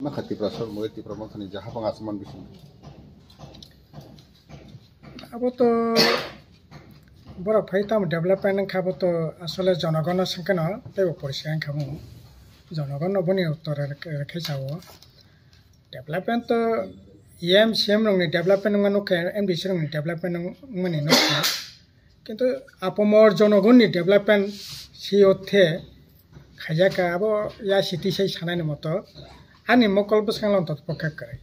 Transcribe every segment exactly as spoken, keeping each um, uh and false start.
Makha Tiprasa mui Tipra Mothani jaha pang asman bising. Abo to borok phai tamo development wngkha, abo to asole jonogono swngkheno teibo poriskar wngkha mo. Jonogono boni uttor rwkhe sao. Development to M C M rokni development wngma nukha, M D C rokni development wngmani nukha. Kintu apamor jonogonni development si othe khaijak kha, abo ya city sai sanani moto ani mokol bwskango lontok pokha kwrwi.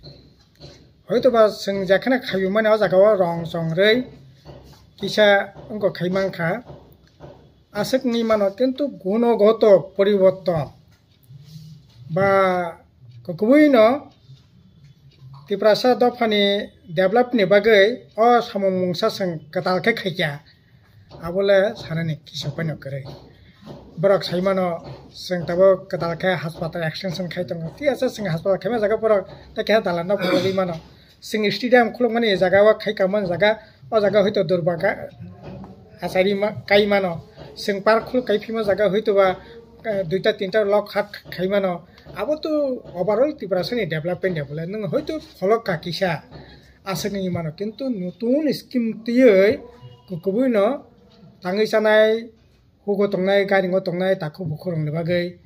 Hoito ba chwng jekheno khaimani o jaga o rong chongrwi kisa wngkha khaimankha, aswk wngwi mano, kintu gunogoto poriborton ba kwbwino Tiprasa dophani develop ni bagwi o samung mungsa chwng kwtal khe khaikha, abole sanani kisa phano kwrwi. Borok saimano chwng tabuk kwtal khe haspatal extension khai tongo, thik ase, chwng haspatal khaima jaga borok tei keha dalan no phunugwi mano. Chwng stadium khulukmani jaga o khai kamani jaga, o jaga hoito durba ka-, achari ma-, kai mano. Chwng park khuluk kai phima jaga hoito ba, eh, duita tinta lok khat khai mano. Abo to overall Tiprasani development ya bole. Nwng hoito pholok ka kisa aswk wngwi mano. Kintu nutun scheme twiwi kwkubui no tangwi chanai, hugo tongnai, garingo tongnai, takhuk bukhuk rokni bagwi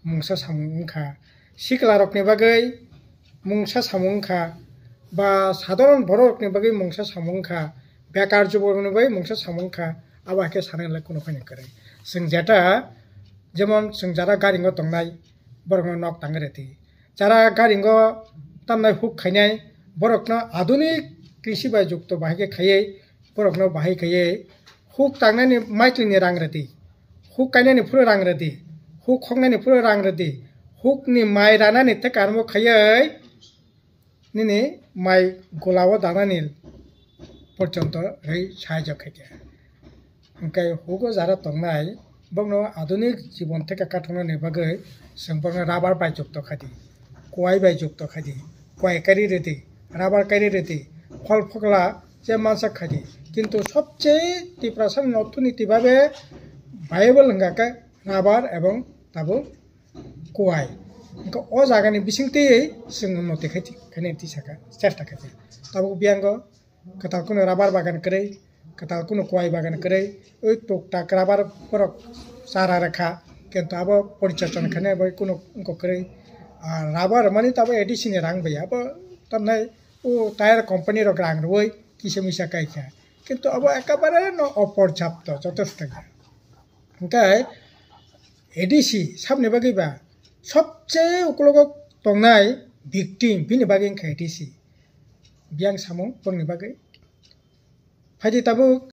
mungsa samung wngkha. Sikla rokni bagwi mungsa samung wngkha, ba sadharon borok rokni bagwi mungsa samung wngkha, bekar juborokni bagwi mungsa samung wngkha, abo hai khe sanai lai kunu phani kwrwi. Chwng jeta, jemon chwng jara garingo tongnai, borokno nok tangwi rwdi. Jara garingo tamnai huk khainai, borokno adunik krisi bai jukto bahai khe khaiwi, borokno bahai khaiwi huk tangnani maiklini rang rwdi, huk kainani phuru rang rwdi, huk khoknani phuru rang rwdi, hukni mai ranani tekarmo khaiwi nini mai golao danani porjonto rwi sahajyo khaikha. Hwnkhe hugo jara tongnai, bokno adunik jibon theke kathoknani bagwi chwng bokno rubber bai jukto khaidi, kuwai bai jukto khaidi, kuwai kairi rwdi, rubber kairi rwdi, phol phokla je mansa khaidi. Kintu sobche Tiprasa ni orthoniti babe viable hwnkha khe rubber ebong tabuk kuwai. Hwnkhe o jagani bisingtwi chwng unnoti khaidi, khainai twi saka, chesta khaidi. Tabuk biyango kwtal kunu rubber bagan kwrwi, kwtal kunu kuwai bagan kwrwi, oi tuk tak rubber borok chara rwkha, kintu abo porichorchana khainai bai kunu wngkha kwrwi. Ah, rubber mani to abo A D C ni rang bai, abo tamnai o tire company rok rang rwui kisa misa kaikha, kintu abo ekabare no oporjapto, jotosto ya. Hwnkhe A D C sabni bagwi ba sobche ukologo tongnai victim bini bagwi wngkha A D C. Biyang samung bongni bagwi. Phaidi tabuk